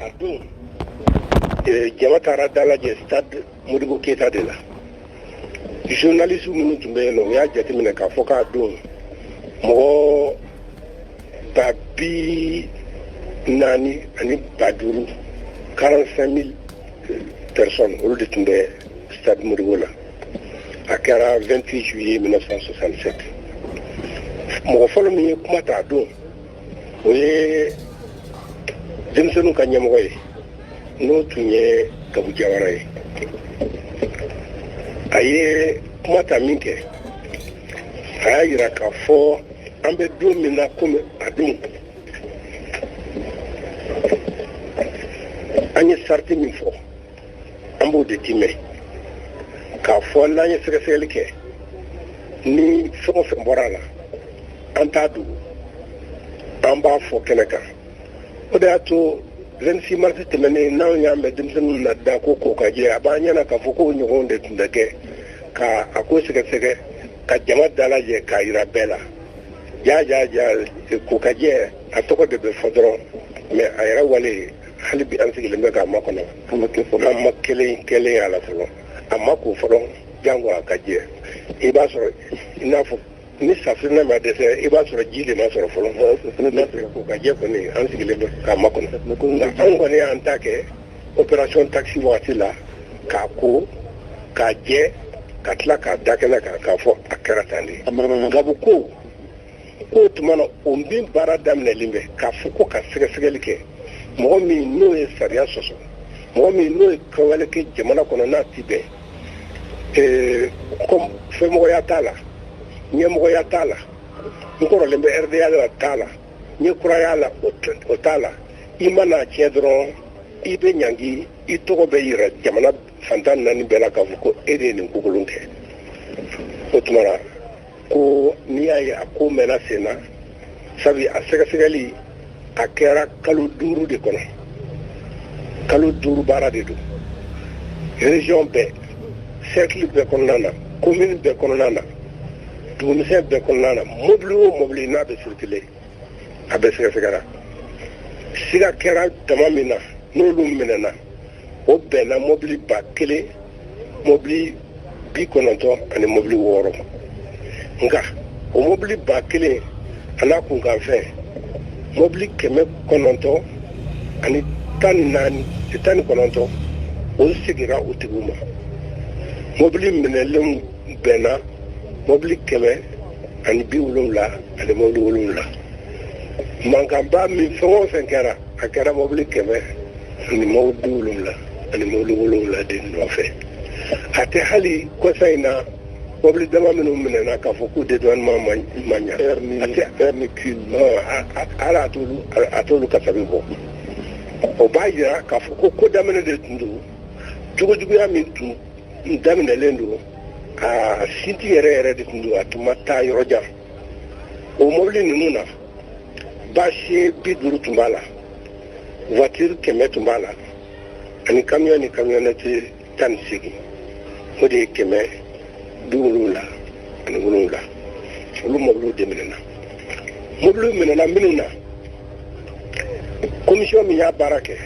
A don jama taara dalajɛ stade Modibo Keyita de la. Journaliste minnu tun bɛ yen nɔ, u y'a jateminɛ k'a fɔ k'a don mɔgɔ 45 000, 45 000 personnes, olu de tun bɛ stade Modibo la. A kɛra 28 juillet 1967. Mɔgɔ fɔlɔ min ye kuma ta a don, o ye denmisɛnninw ka ɲɛmɔgɔ ye, n'o tun ye Gabu Jawara ye. A ye kuma ta min kɛ, a y'a yira k'a fɔ an bɛ don min na komi a don, an ye sariti min fɔ, an b'o de timɛ, k'a fɔ n'an ye sɛgɛsɛgɛli kɛ, ni fɛn o fɛn bɔra a la, an t'a dogo, an b'a fɔ kɛnɛ kan. O de y'a to 26 mars tɛmɛnen, n'anw y'a mɛn denmisɛnninw na da ko ko ka jɛ, a b'an ɲɛna k'a fɔ k'o ɲɔgɔn de tun bɛ kɛ ka a ko sɛgɛsɛgɛ, ka jama dalajɛ k'a yira bɛɛ la. Ja ja ja, ko ka jɛ, a tɔgɔ de bɛ fɔ dɔrɔn, mais a yɛrɛ wale, hali bi an sigilen bɛ k'a makɔnɔ. An ma kelen kelen a la fɔlɔ, a ma ko fɔlɔ, jango a ka jɛ. I b'a sɔrɔ i n'a fɔ ni safinɛ ma dɛsɛ, i b'a sɔrɔ ji de ma sɔrɔ fɔlɔ. Ko ka jɛ kɔni, an sigilen bɛ k'a makɔnɔ. Nka anw kɔni y'an ta kɛ opération taxi wagati la, k'a ko k'a jɛ, ka tila k'a da kɛnɛ kan k'a fɔ a kɛra tan de. Gabu ko k'o tuma na, o min baara daminɛlen bɛ k'a fɔ ko ka sɛgɛsɛgɛli kɛ, mɔgɔ min n'o ye sariya sɔsɔ, mɔgɔ min n'o ye kɛwale kɛ jamana kɔnɔ n'a ti bɛn, comme fɛnmɔgɔya t'a la, ɲɛmɔgɔya t'a la, n kɔrɔlen bɛ RDA la t'a la, n ye kuraya la o t'a la, i mana tiɲɛ dɔrɔn, i bɛ ɲangi, i tɔgɔ bɛ yira jamana fantan naani bɛɛ la k'a fɔ ko e de ye nin kokolon kɛ. O tuma na ko n'i y'a ye a ko mɛnna sen na, sabu a sɛgɛsɛgɛli a kɛra kalo 5 de kɔnɔ, kalo 5 baara de don, région bɛɛ, cercle bɛɛ kɔnɔna na, commune bɛɛ kɔnɔna na, dugumisɛn bɛɛ kɔnɔna na, mobili o mobili n'a bɛ circuler, a bɛ sɛgɛsɛgɛra. Siga kɛra dama min na n'olu minɛna, o bɛnna mobili 1000, mobili 90 ani mobili 6. Nka o mobili 1000 a n'a kunkanfɛn, mobili 914, 19, o seginna o tigiw ma. Mobili minɛlenw bɛnna mobili 170 ani mobili 7. Mankanba min fɛn o fɛn kɛra, a kɛra mobili 100 ani mobili 70 ani mobili 7 de nɔfɛ. A tɛ hali kɔsa in na, mobili dama minnu minɛna k'a fɔ k'u dédouanement ma ɲa, a tɛ hali a t'olu kasabi bɔ. O b'a yira k'a fɔ ko ko daminɛ de tun don, jogojuguya min tun daminɛlen don, a sinti yɛrɛ yɛrɛ de tun don, a tun ma taa yɔrɔ jan. O mobili ninnu na, bâche 50 tun b'a la, voiture 100 tun b'a la, ani camion ni camionnette 18. O de ye 777. Olu mobiliw de minɛna. Mobiliw minɛna minnu na, commission min y'a baara kɛ,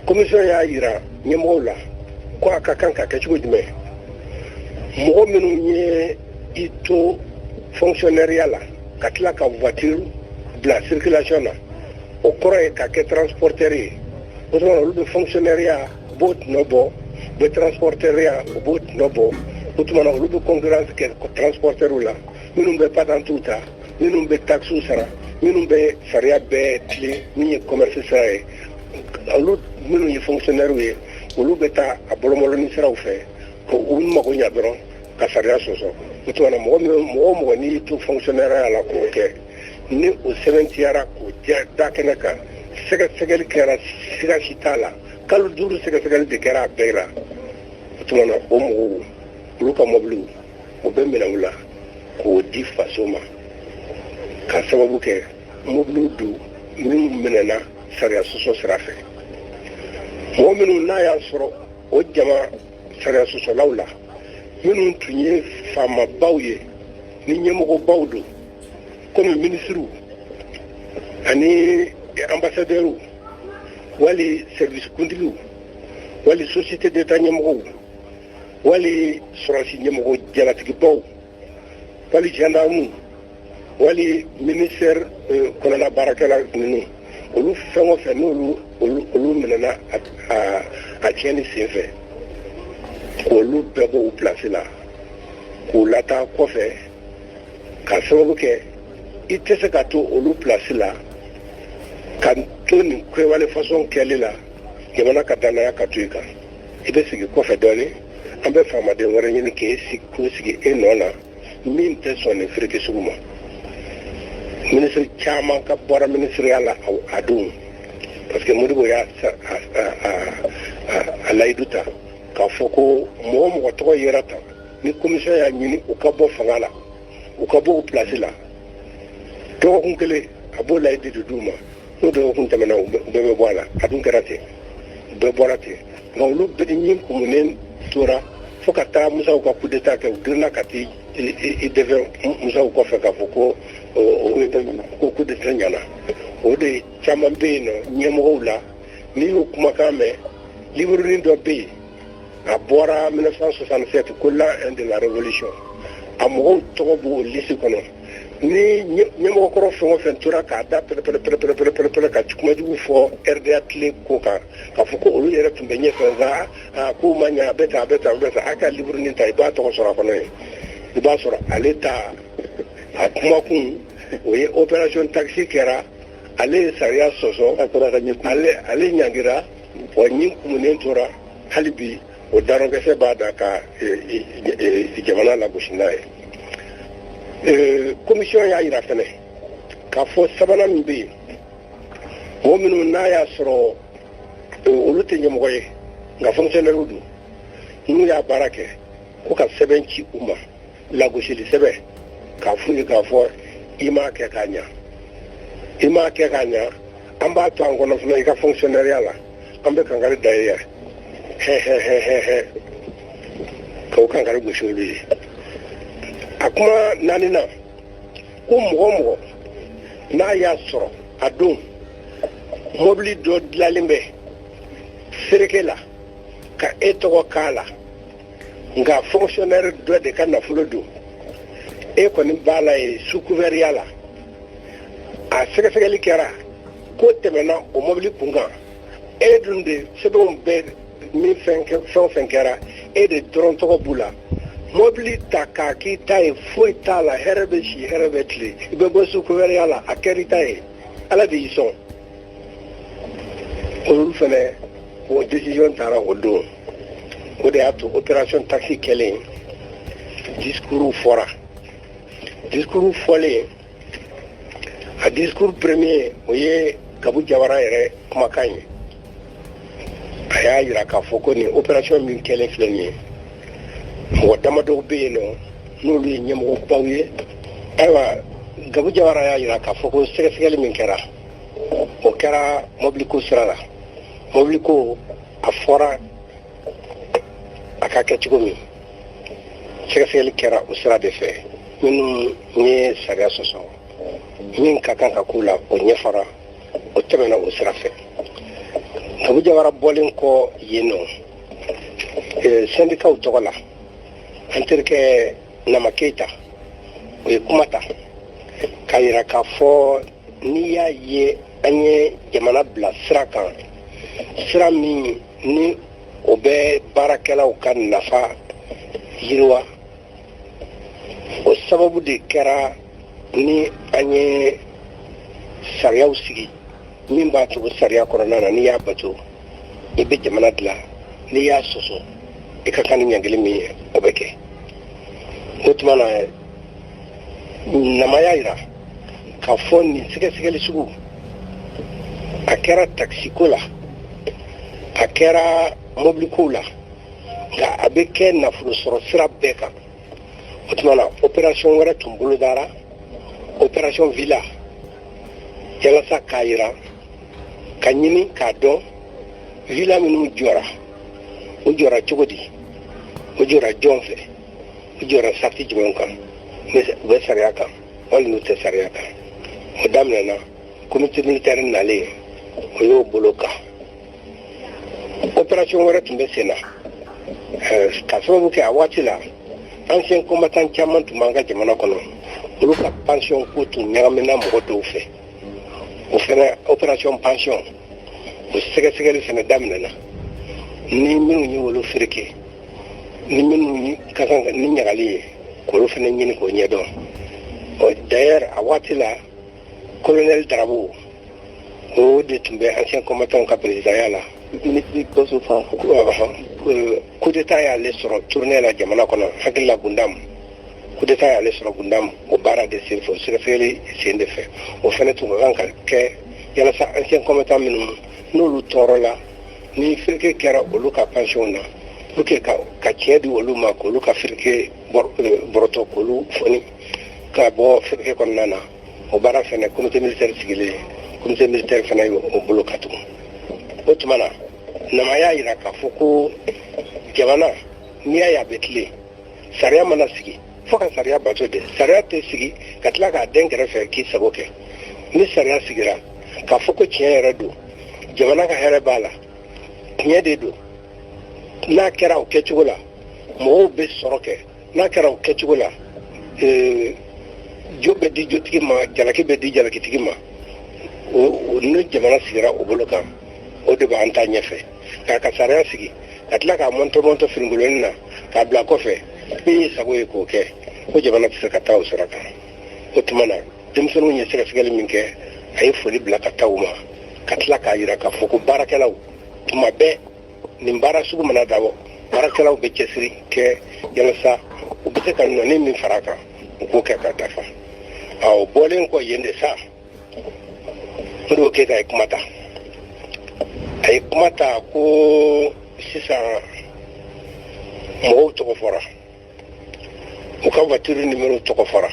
commission y'a yira ɲɛmɔgɔw la ko a ka kan ka kɛ cogo jumɛn. Mɔgɔ minnu ye i to fonctionnaire la ka tila ka voiture bila circulation na, o kɔrɔ ye ka kɛ transporteur ye. O tuma olu bɛ fonctionnaire u b'o tɔnɔ bɔ, u bɛ transporteur u b'o tɔnɔ bɔ. O tuma na olu bɛ concurrence kɛ transporteur la, minnu bɛ patentew ta, minnu bɛ taxes sara, minnu bɛ sariya bɛɛ tilen min ye commerce sira ye. Olu minnu ye fonctionnaire ye, olu bɛ taa a bɔlɔbɔlɔni siraw fɛ ko u mago ɲa dɔrɔn ka sariya sɔsɔ. O tuma na mɔgɔ min, mɔgɔ o mɔgɔ n'i to fonctionnaire la k'o kɛ, ni o sɛbɛntiyara k'o da kɛnɛ kan, sɛgɛsɛgɛli kɛra, siga si t'a la, kalo 5 sɛgɛsɛgɛli de kɛra a bɛɛ la. O tuma na o mɔgɔw, olu ka mɔbiliw, o bɛ minɛ u la k'o di faso ma, ka sababu kɛ mɔbiliw don minnu minɛna sariya sɔsɔ sira fɛ. Mɔgɔ minnu n'a y'a sɔrɔ o jama sariya sɔsɔlaw la, minnu tun ye faamabaw ye ni ɲɛmɔgɔbaw don, komi minisiriw ani ambassadeurs. Wali service kuntigiw, wali société d'État ɲɛmɔgɔw, wali sɔrɔsi ɲɛmɔgɔ jalatigibaw, wali gendarme, wali ministère kɔnɔna baarakɛla ninnu, olu fɛn o fɛn n'olu olu minɛna a tiɲɛni sen fɛ, k'olu bɛɛ bɔ u place la k'u lataa kɔfɛ, ka sababu kɛ i tɛ se ka to olu place la ka to nin kɛwale façon kɛli la, jamana ka danaya ka to i kan. I bɛ sigi kɔfɛ dɔɔnin, an bɛ faamaden wɛrɛ ɲini k'e sigi, k'o sigi e nɔ na, min tɛ sɔn nin firiki sugu ma. Minisiri caman ka bɔra minisiriya la a don, parce que Modibo y'a a layidu ta k'a fɔ ko mɔgɔ mɔgɔ tɔgɔ yera tan, ni commission y'a ɲini u ka bɔ fanga la, u ka bɔ u place la, dɔgɔkun kelen a b'o layidu de d'u ma. N'o dɔgɔkun tɛmɛna, u bɛɛ bɛ bɔ a la. A dun kɛra ten, u bɛɛ bɔra ten, nka olu bɛɛ ɲin kumunen tora fo ka taa Musaw ka coup d'état kɛ. U girinna ka t'i i dɛfɛ Musaw kɔfɛ k'a fɔ ko coup d'état ɲɛna. O de caman bɛ yen nɔ ɲɛmɔgɔw la. N'i y'o kumakan mɛn, livre dɔ bɛ yen, a bɔra 1967, ko L'an 1 de la révolution, a mɔgɔw tɔgɔ b'o liste kɔnɔ. Ni ɲɛmɔgɔkɔrɔ fɛn o fɛn tora k'a da pɛrɛ pɛrɛ pɛrɛ pɛrɛ pɛrɛ pɛrɛ ka kumajugu fɔ RDA tile ko kan, k'a fɔ ko olu yɛrɛ tun bɛ ɲɛfɛ, nka k'u ma ɲɛ, a bɛ tan, a bɛ tan, a bɛ tan, a ka livre nin ta, i b'a tɔgɔ sɔrɔ a kɔnɔ yen. I b'a sɔrɔ ale ta a kumakun o ye opération taxi kɛra, ale ye sariya sɔsɔ, ale ɲangira wa, ɲin kumunen tora hali bi. O darɔnkɛsɛ b'a da ka jamana lagosi n'a ye. Commission y'a yira fɛnɛ k'a fɔ sabanan min bɛ yen, mɔgɔ minnu n'a y'a sɔrɔ olu tɛ ɲɛmɔgɔ ye nka fonctionnaire don, n'u y'a baara kɛ, ko ka sɛbɛn ci u ma, lagosili sɛbɛn, k'a f'u ye k'a fɔ i m'a kɛ k'a ɲa, i m'a kɛ k'a ɲa, an b'a to an kɔnɔ fana i ka fonctionnaire la, an bɛ kankari da ye hɛ hɛ hɛ hɛ hɛ, k'o kankari gosi olu ye. A kuma naaninan ko mɔgɔ o mɔgɔ n'a y'a sɔrɔ a don mobili dɔ dilanlen bɛ sereke la ka e tɔgɔ k'a la, nka fonctionnaire dɔ de ka nafolo don, e kɔni b'a la yen sous couvert la, a sɛgɛsɛgɛli kɛra ko tɛmɛna o mobili kun kan, e dun de sɛbɛnw bɛɛ min fɛn fɛn o fɛn kɛra, e de dɔrɔn tɔgɔ b'u la, mobili ta k'a k'i ta ye, foyi t'a la, hɛrɛ bɛ si, hɛrɛ bɛ tile, i bɛ bɔ sous couvert la, a kɛra i ta ye, Ala de y'i sɔn. Olu fɛnɛ o décision taara o don. O de y'a to opération taxi kɛlen, discours fɔra. Discours fɔlen, a discours premier, o ye Gabu Jawara yɛrɛ kumakan ye. A y'a yira k'a fɔ ko nin opération min kɛlen filɛ nin ye, mɔgɔ damadɔw bɛ yen nɔ n'olu ye ɲɛmɔgɔbaw ye. Ayiwa, Gabu Jawara y'a yira k'a fɔ ko sɛgɛsɛgɛli min kɛra, o kɛra mɔbiliko sira la. Mɔbiliko, a fɔra a ka kɛ cogo min, sɛgɛsɛgɛli kɛra o sira de fɛ. Minnu ye sariya sɔsɔ, min ka kan ka k'u la, o ɲɛfɔra, o tɛmɛna o sira fɛ. Gabu Jawara bɔlen kɔ yen nɔ, syndicatw tɔgɔ la, an terikɛ Nama Keyita, o ye kuma ta k'a yira k'a fɔ n'i y'a ye an ye jamana bila sira kan, sira min ni o bɛ baarakɛlaw ka nafa yiriwa, o sababu de kɛra ni an ye sariyaw sigi min b'a to sariya kɔnɔna na, n'i y'a bato, i bɛ jamana dilan, n'i y'a sɔsɔ, i ka kan ni ɲangili min ye, o bɛ kɛ. O tuma na, Nama y'a yira k'a fɔ nin sɛgɛsɛgɛli sugu a kɛra takisiko la, a kɛra mɔbiliko la, nka a bɛ kɛ nafolo sɔrɔ sira bɛɛ kan. O tuma na, opération wɛrɛ tun bolodara, opération villa, yalasa k'a yira ka ɲini k'a dɔn villa minnu jɔra, o jɔra cogo di, o jɔra jɔn fɛ, o jɔra sariti jumɛn kan, u bɛ sariya kan wali n'u tɛ sariya kan. O daminɛna comité militaire nalen, o y'o bolo kan. Opération wɛrɛ tun bɛ sen na ka sababu kɛ a waati la ancien combattant caman tun b'an ka jamana kɔnɔ, olu ka pension ko tun ɲagamina mɔgɔ dɔw fɛ. O fana opération pension, o sɛgɛsɛgɛli fana daminɛna. Ni minnu ye olu fereke, ni minnu ka kan ni ɲagali ye, k'olu fana ɲini k'o ɲɛdɔn. Ɔ d'ailleurs, a waati la, colonel Darabo, o de tun bɛ ancien combattant ka présidentya la. Ministre Gawusu Fa. Coup d'état y'ale sɔrɔ tournée la jamana kɔnɔ, hakili la Gundam. Coup d'état y'ale sɔrɔ Gundam. O baara de sen fɛ, o sɛgɛsɛgɛli sen de fɛ, o fana tun ka kan ka kɛ yalasa ancien combattant minnu n'olu tɔɔrɔ la, ni fereke kɛra olu ka pension na, pour que ka tiɲɛ di olu ma, k'olu ka fereke bɔrɔtɔ, k'olu foni ka bɔ fereke kɔnɔna na. O baara fana, comité militaire sigilen, comité militaire fana y'o bolo ka tugun. O tuma na, Nama y'a jira k'a fɔ ko jamana, n'i y'a ye a bɛ tilen, sariya mana sigi, fo ka sariya bato de. Sariya tɛ sigi ka tila k'a den kɛrɛfɛ k'i sago kɛ. Ni sariya sigira k'a fɔ ko tiɲɛ yɛrɛ don, jamana ka hɛrɛ b'a la, tiɲɛ de don, n'a kɛra o kɛcogo la, mɔgɔw bɛ sɔrɔ kɛ. N'a kɛra o kɛcogo la, jo bɛ di jotigi ma, jalaki bɛ di jalakitigi ma. O ni jamana sigira o bolo kan, o de b'an ta ɲɛfɛ. K'a ka sariya sigi ka tila k'a mɔntɔ mɔntɔ finikoloni na k'a bila kɔfɛ, min ye sago ye k'o kɛ, ko jamana tɛ se ka taa o sira kan. O tuma na, denmisɛnninw ye sɛgɛsɛgɛli min kɛ, a ye foli bila ka taa u ma, ka tila k'a jira k'a fɔ ko baarakɛlaw, tuma bɛɛ nin baara sugu mana dabɔ, baarakɛlaw bɛ cɛsiri kɛ yalasa u bɛ se ka nɔni min fara a kan, u k'o kɛ ka dafa. O bɔlen kɔ yen de sa, Modibo Keyita ye kuma ta. A ye kuma ta ko sisan mɔgɔw tɔgɔ fɔra, u ka voiture numéro tɔgɔ fɔra,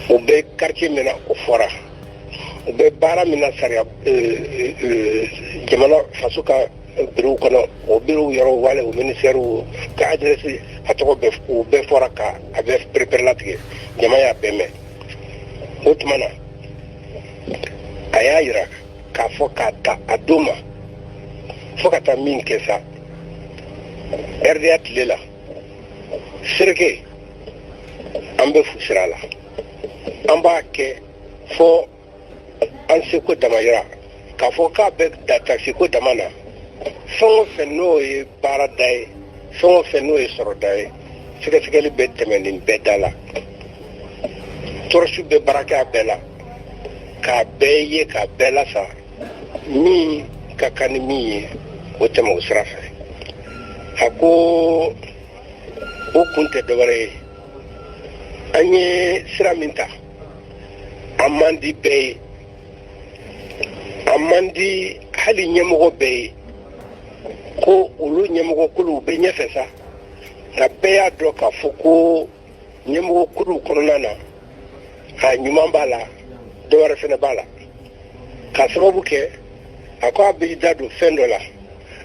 u bɛ quartier min na, o fɔra, u bɛ baara min na sariya jamana faso ka bureau kɔnɔ, o bureau yɔrɔ wale o ministère ka adresse, a tɔgɔ bɛɛ, o bɛɛ fɔra, ka a bɛɛ pereperelatigɛ, jama y'a bɛɛ mɛn. O tuma na, a y'a yira k'a fɔ k'a ta a don ma fo ka taa min kɛ sa RDA tile la, sereke an bɛ fusira la, an b'a kɛ fo an seko damayira, k'a fɔ k'a bɛ da takisiko dama na. Fɛn o fɛn n'o ye baara da ye, fɛn o fɛn n'o ye sɔrɔ da ye, sɛgɛsɛgɛli bɛ tɛmɛ nin bɛɛ da la. Tɔrɔsiw bɛ baara kɛ a bɛɛ la, k'a bɛɛ ye, k'a bɛɛ lasa. Min ka kan ni min ye, o tɛmɛ o sira fɛ. A ko o kun tɛ dɔwɛrɛ ye, an ye sira min ta, a man di bɛɛ ye, a man di hali ɲɛmɔgɔ bɛɛ ye, ko olu ɲɛmɔgɔ kuluw bɛ ɲɛfɛ sa, nka bɛɛ y'a dɔn k'a fɔ ko ɲɛmɔgɔ kuluw kɔnɔna na, a ɲuman b'a la, dɔ wɛrɛ fana b'a la. K'a sababu kɛ, a ko a b'i da don fɛn dɔ la,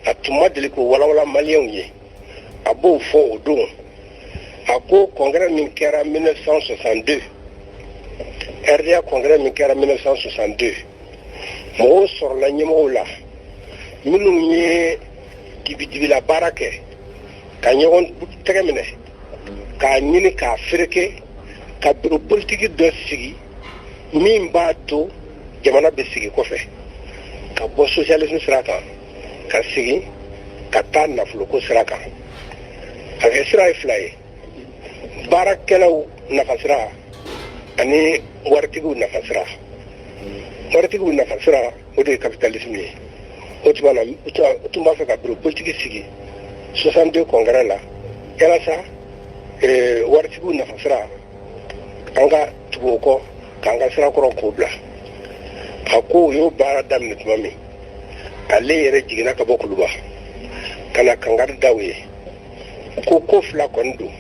a tun ma deli k'o walawala maliyɛnw ye, a b'o fɔ o don. A ko congrès min kɛra 1962, RDA congrès min kɛra 1962, mɔgɔw sɔrɔla ɲɛmɔgɔw la minnu ye dibidibila baara kɛ, ka ɲɔgɔn tɛgɛ minɛ, k'a ɲini k'a fereke, ka bureau politique dɔ sigi min b'a to jamana bɛ sigi kɔfɛ, ka bɔ socialisme sira kan, ka segin ka taa nafoloko sira kan. A kɛ sira ye fila ye: baarakɛlaw nafa sira ani waritigiw nafa sira. Waritigiw nafa sira, o de ye capitalisme ye. O tuma na, u tun b'a fɛ ka bureau politique sigi 62 congrès la yalasa waritigiw nafa sira, an ka tugu o kɔ, k'an ka sira kɔrɔ k'o bila. A ko u y'o baara daminɛ tuma min, ale yɛrɛ jiginna ka bɔ Kuluba ka na kangari da u ye ko ko fila kɔni don: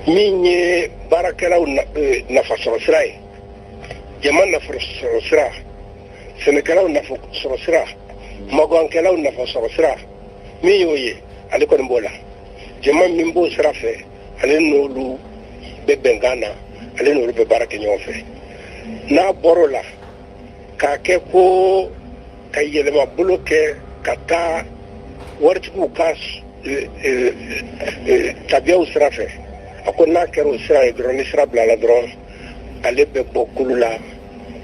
min ye baarakɛlaw nafasɔrɔ sira ye, jama nafasɔrɔ sira, sɛnɛkɛlaw nafasɔrɔ sira, maguwankɛlaw nafasɔrɔ sira. Min y'o ye, ale kɔni b'o la. Jama min b'o sira fɛ, ale n'olu bɛ bɛnkan na, ale n'olu bɛ baara kɛ ɲɔgɔn fɛ. N'a bɔr'o la, k'a kɛ ko ka yɛlɛmabolo kɛ. Ka taa waritigiw ka tabiyaw sira fɛ, a ko n'a kɛra o sira ye dɔrɔn, ni sira bilala dɔrɔn, ale bɛ bɔ kulu la,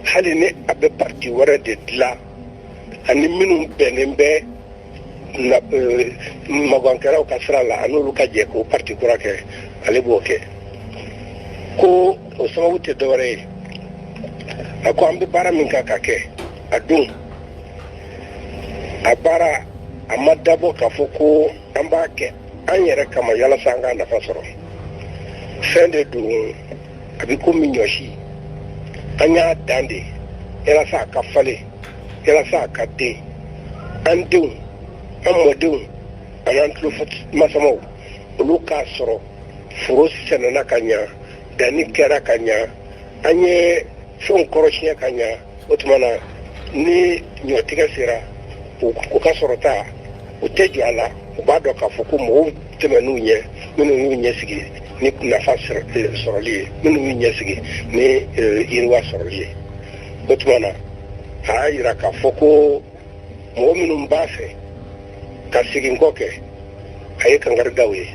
hali ni a bɛ parti wɛrɛ de dilan ani minnu bɛnnen bɛ magankɛlaw ka sira la, a n'olu ka jɛ k'o parti kura kɛ, ale b'o kɛ. Ko o sababu tɛ dɔwɛrɛ ye, a ko an bɛ baara min kan ka kɛ a don, a baara a ma dabɔ k'a fɔ ko an b'a kɛ an yɛrɛ kama yalasa an ka nafa sɔrɔ. Fɛn de don, a bɛ komi ɲɔsi, an y'a dan de yalasa a ka falen, yalasa a ka den, an denw, an mɔdenw an'an tulo masamaw, olu k'a sɔrɔ foro sɛnɛna ka ɲa, danni kɛra ka ɲa, an ye fɛnw kɔrɔsiɲɛ ka ɲa. O tuma na, ni ɲɔtigɛ sera, u ka sɔrɔta u tɛ jɔ a la. U b'a dɔn k'a fɔ ko mɔgɔw tɛmɛn'u ɲɛ minnu y'u ɲɛsigi ni nafa sɔrɔli ye, minnu y'u ɲɛsigi ni yiriwa sɔrɔli ye. O tuma na, a y'a yira k'a fɔ ko mɔgɔ minnu b'a fɛ ka segin kɔ kɛ, a ye kankari da u ye.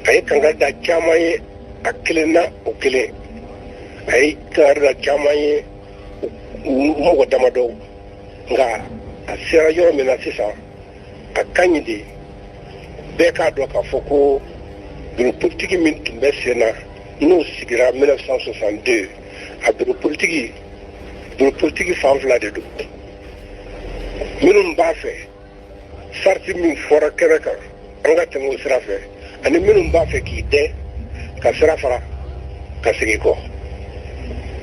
A ye kankari da caman ye, a kelen na o kelen, a ye kankari da caman ye u mɔgɔ damadɔw. Nka a sera yɔrɔ min na sisan, a ka ɲi de bɛɛ k'a dɔn k'a fɔ ko bureau politique min tun bɛ sen na, n'o sigira 1962, a bureau politique fan fila de don: minnu b'a fɛ sariti min fɔra kɛnɛ kan, an ka tɛmɛ o sira fɛ, ani minnu b'a fɛ k'i dɛn ka sira fara ka segin kɔ.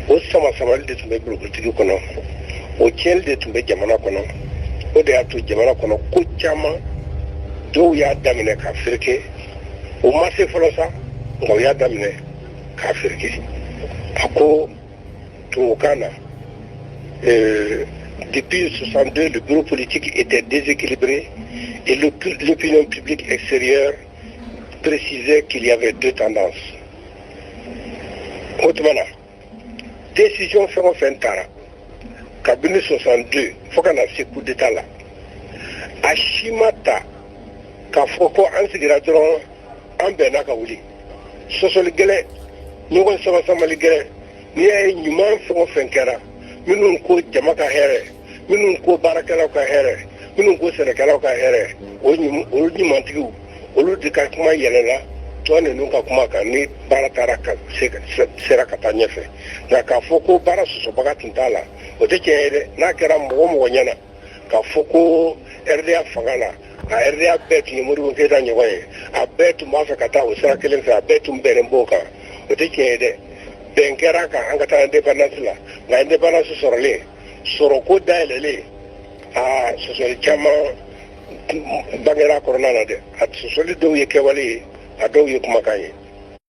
O sama samali de tun bɛ bureau politique kɔnɔ, o tiɲɛli de tun bɛ jamana kɔnɔ. O de y'a to jamana kɔnɔ ko caman dɔw y'a daminɛ ka fereke. O ma se fɔlɔ sa, nka o y'a daminɛ k'a fereke. A ko tubabukan na, depuis 62, le bureau politique était déséquilibré et l'opinion publique extérieure précisait qu'il y avait deux tendances. O tuma na, décision fɛn o fɛn taara kabini 62 fo ka na se coup d'état la, a si ma ta k'a fɔ ko an sigira dɔrɔn, an bɛnna ka wuli. Sɔsɔli gɛlɛn, ɲɔgɔn sama samali gɛlɛn. N'i y'a ye ɲuman fɛn o fɛn kɛra, minnu ko jama ka hɛrɛ, minnu ko baarakɛlaw ka hɛrɛ, minnu ko sɛnɛkɛlaw ka hɛrɛ, o ɲumantigiw, olu de ka kuma yɛlɛla tɔ ninnu ka kuma kan ni baara taara ka sera ka taa ɲɛfɛ. Nka k'a fɔ ko baara sɔsɔbaga tun t'a la, o tɛ tiɲɛ ye dɛ. N'a kɛra mɔgɔ mɔgɔ ɲɛna k'a fɔ ko RDA fanga la, a RDA bɛɛ tun ye Modibo Keyita ɲɔgɔn ye, a bɛɛ tun b'a fɛ ka taa o sira kelen fɛ, a bɛɛ tun bɛnnen b'o kan, o tɛ tiɲɛ ye dɛ. Bɛn kɛra kan an ka taa indépendance la, nka indépendance sɔrɔlen, sɔrɔko dayɛlɛlen, aa, sɔsɔli caman bangera a kɔnɔna na dɛ. A sɔsɔli dɔw ye kɛwale ye, a dɔw ye kumakan ye.